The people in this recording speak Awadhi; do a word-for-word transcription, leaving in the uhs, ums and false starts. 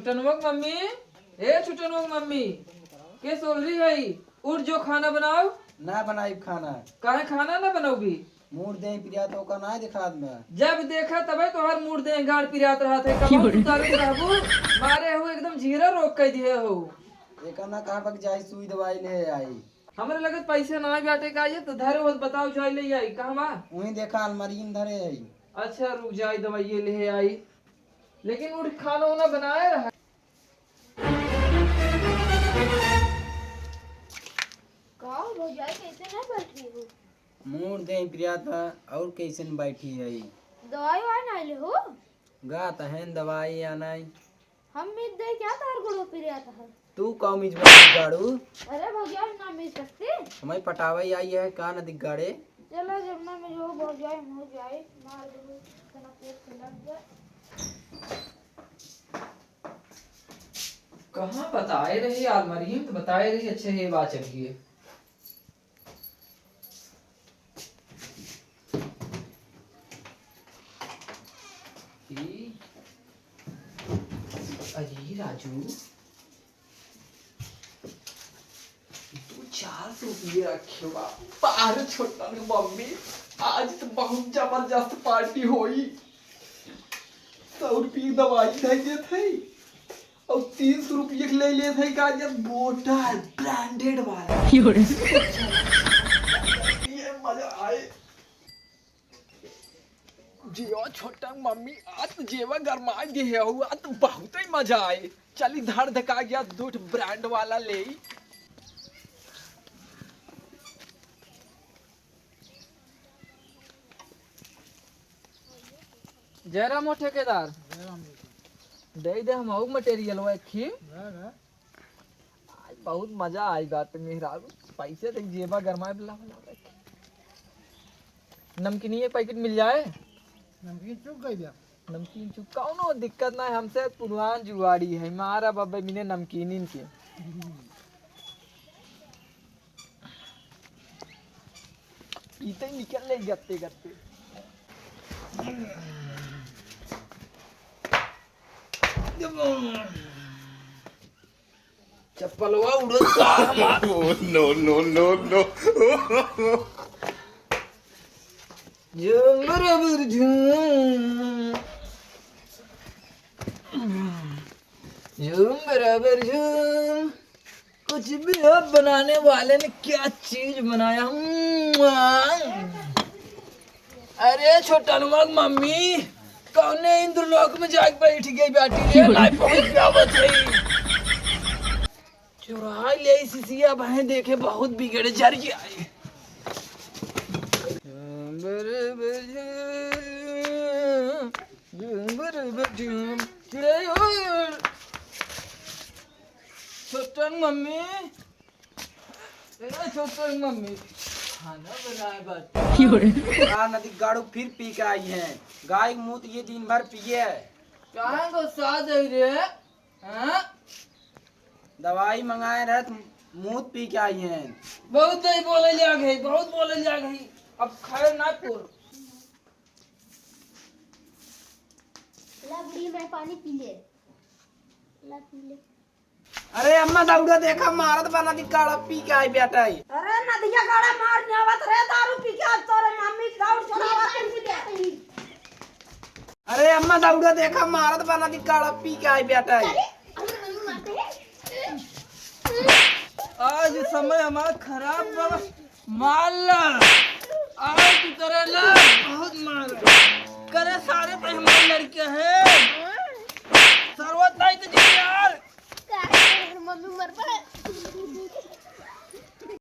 छुटनुआ के मम्मी, ए छुटनुआ के मम्मी, के सोलरी है? उठ जो खाना बनाओ। ना बनाइब खाना। काहे खाना ना बनौबी? मूड़ देह पिरात ओका ना देखात में। जब देखा तबे तोहर मूड़ देह गाड़ पिरात रहत है। कबहुँ तू तारे रहबू, मारे हो एकदम झीरा रोग कइ दिहे हो। एका ना कहा बक जाई सुई दवाई ले आई। हमरे लगे पैसा ना बाटे का, ये तो धरे हो, बताओ जाई ले आई। कहवा? वहीं देखा अलमारी में धरे है। अच्छा रुक जाई दवाई ले आई। लेकिन उठ खाना उना बनाए रहा। का हो भौजाई, कैसे नहीं बैठी हो? मूड़ देह पिरात है, और कैसे न बैठी है? दवाई वाई ना ले हो? गा तहन दवाई आनाई। हम मिज दे क्या तार गोड़ो पिरात है? तू का मिज गाड़ू? अरे भौजाई ना मिज सकती। हमारी पटावाई आई है का नदी गाड़े? चलो जब ना मिज हो भौजाई, हो जाए, मार दो, तना पेट से लग जाए। कहाँ बताए रही, अलमारी में तो बताए रही, अच्छे ये बात चल गई है। ई, अरे राजू, दो चार सौ रुपये रखे बा। बाहर छोटा के मम्मी, आज तो बहुत जबरदस्त पार्टी होई। सौ रुपये की दवाई धई देत है। और तीन सौ रुपये के ले लेत है का, जब बोतल ब्रांडेड वाला। यो रे। ये मजा आए। जियो छोटा मम्मी, आज तो जेवा गरमाए दिहे हो, आज तो बहुत ही मजा आए। चली धड़ धका गया, दो ठो ब्रांड वाला ले। जयराम हो ठेकेदार। जयराम जी। दे दे हम आऊ मटेरियल वो एक ही। हाँ, हाँ। आज बहुत मजा आई बात मेहरारू। पैसे देख जेबा गरमाए वाला बना रखे। नमकीन एक पैकेट मिल जाए। नमकीन चुक गई बा। नमकीन चुक कौनो दिक्कत ना है, हमसे पुरान जुआड़ी है, मारा बाबा मिने नमकीनिन के। पीते ही निकल ले गत्ते गत्ते। चप्पलवा उड़त बा हमार। Oh, no, no, no, no। झूम बराबर झूम, झूम बराबर झूम। कुछ भी हो, बनाने वाले ने क्या चीज बनाया। हम्म। अरे छोटनुआ के मम्मी, कौने इंद्रलोक में जाके बैठ गई बाटी रे? ना पहुंच पावत है। चुरा ले सिसिया बहन, देखे बहुत बिगड़े जर जाए। छोटन मम्मी, ए छोटन मम्मी, खाना बनाए बाटे। आ नदी गाड़ू फिर पी के आई है। गाय मूत ये दिन भर पिए। काहे गुस्सा दे रे? हाँ? दवाई मंगाए रहत, मूत पी के आई हैं। बहुत ही बोले जा गई, बहुत बोले जा गई। अब खैर ना तोर। ला बुढ़ी, मैं पानी पी ले। ला पी ले। अरे अम्मा, दौड़ा देखा, मारत बा नदी गाड़ा पी के आई बेटा। अरे नदिया गाड़ा मार आवत रे, दारू पी के आज तोरे मम्मी दौड़ छोड़ावा तुम पी के। अरे अम्मा, दौड़ा देखा, मारत बा नदी गाड़ा पी के आई बेटा। आज समय हमार खराब बा, मार ला। आज तू करे ला, बहुत मार। करे सारे पे हमारे लड़के हैं।